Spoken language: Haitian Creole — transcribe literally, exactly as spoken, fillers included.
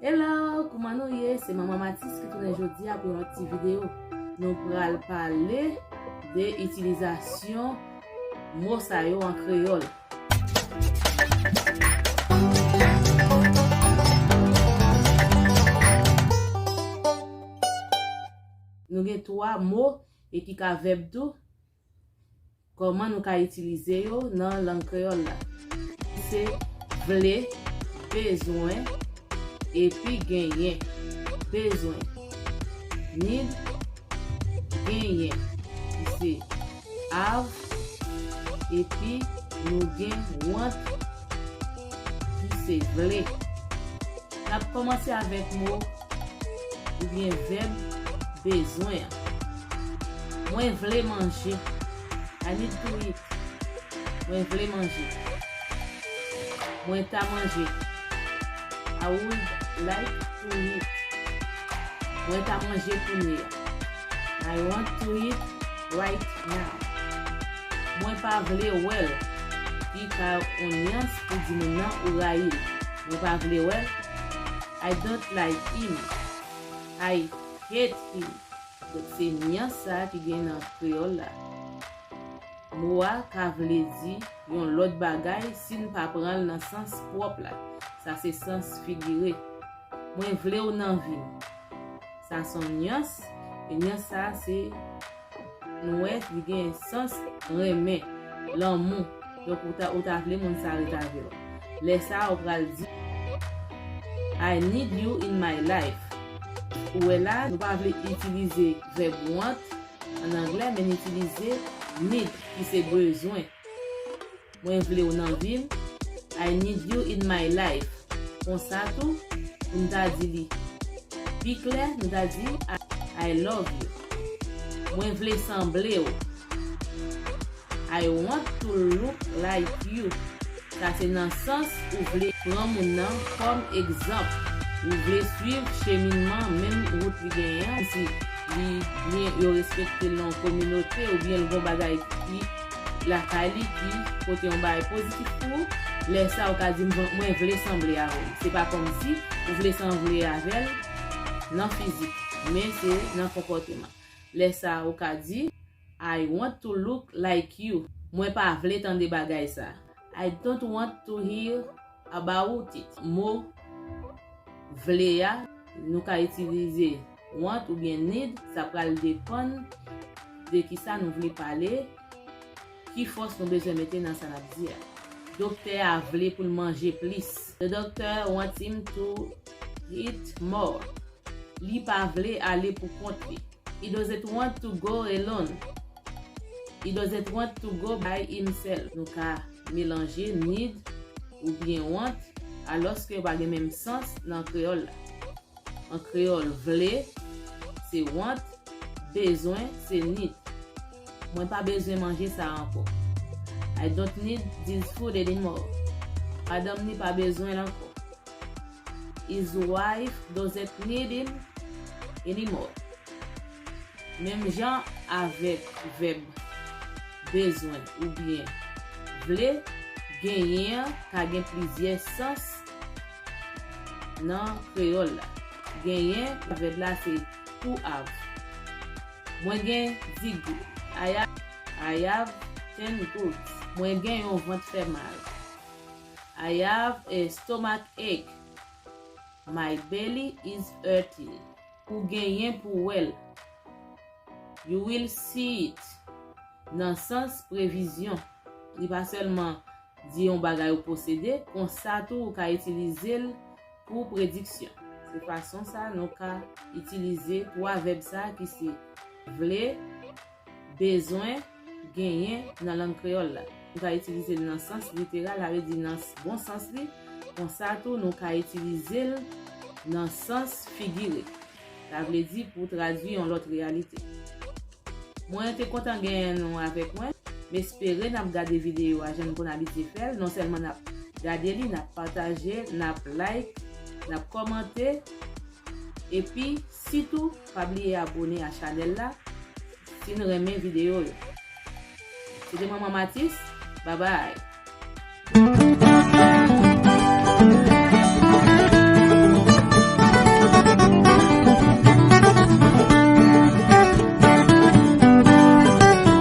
Hello, kouman nou ye? Se Manman Matis ki tounen jodi a pou yon lòt ti videyo. Nou pral pale de itilizasyon mo sa yo an kreyòl. Nou gen twa mo e ki ka vèb tou. Kòman nou ka itilize yo nan lang kreyòl la? Se vle, bezwen, epi genyen. Bezwen. Need, genyen. Ki se have, epi nou gen want, ki se vle. N ap kòmanse avèk mo oubyen vèb bezwen an. Mwen vle manje. I need to eat. Mwen vle manje. Mwen ta manje. I would like to eat. Mwen ta manje kounye a. I want to eat right now. Mwen pa vle wè l. Ki ka yon nyans pou di moun nan ou rayi l. Mwen pa vle wè l. I don't like him. I hate him. Donk, se nyans sa a ki gen nan kreyòl la. Mo a ka vle di yon lòt bagay si n pa pran l nan sans pwòp la. Sa se sans figire. Mwen vle w nan vi m. Sa se yon nyans. E nyans sa a se, nou wè, li gen sans renmen, lanmou. Donk, ou ta, ou ta vle moun sa ret avè w. Lè sa a, ou pral di, I need you in my life. Ou wè la, nou pa vle itilize vèb want ann anglè, men n itilize need, ki se bezwen. Mwen vle w nan vi m. I need you in my life. Konsa tou, pou n ta di li pi klè, nou ta di, I, I love you. Mwen vle sanble w. I want to look like you. Sa se nan sans ou vle pran moun nan kòm egzanp. Ou vle swiv cheminman, menm wout li genyen an, si li byen, yo respekte l nan yon kominote, oubyen l gon bagay ki lakay li ki pote yon bagay pozitif pou ou, lè sa a ou ka di, "Mwen, mwen vle sanble avè l." Se pa kòmsi ou vle sanble avè l nan fizik, men se nan konpòteman. Lè sa a ou ka di, "I want to look like you." Mwen pa vle tande bagay sa. I don't want to hear about it. Mo vle a, nou ka itilize want oubyen need, sa pral depann de kisa nou vle pale, ki fòs nou bezwen mete nan sa n ap di a. Doktè a vle pou l manje plis. The doctor wants him to eat more. Li pa vle ale pou kont li. He doesn't want to go alone. He doesn't want to go by himself. Nou ka melanje need oubyen want, alòske yo pa gen menm sans nan kreyòl la. An kreyòl, vle se want, bezwen se need. Mwen pa bezwen manje sa ankò. I don't need this food anymore. Madanm ni pa bezwen l ankò. His wife doesn't need him anymore. Menm jan avèk vèb bezwen oubyen vle, genyen an ka gen plizyè sans nan kreyòl la. Genyen, vèb la se to have. Mwen gen degou. I have, I have ten gourds. Mwen gen yon vant fè mal. I have a stomach ache. My belly is hurting. Ou genyen pou w wè l. You will see it. Nan sans previzyon, li pa sèlman di yon bagay ou posede, konsa tou ou ka itilize l pou prediksyon. Se fason sa nou ka itilize twa vèb sa ki se vle, bezwen, genyen nan lang kreyòl la. Nou ka itilize l nan sans literal, sa vle di nan s-, bon sans li. Konsa tou, nou ka itilize l nan sans figire. Sa vle di pou tradui yon lòt reyalite. Mwen te kontan genyen nou avèk mwen. M espere n ap gade videyo a jan n konn abitye fè l. Non sèlman n ap gade li, n ap pataje, n ap like, n ap kòmante. Epi, sitou, pa bliye abone a chanèl la si n renmen videyo yo. Se te Manman Matis. Babay.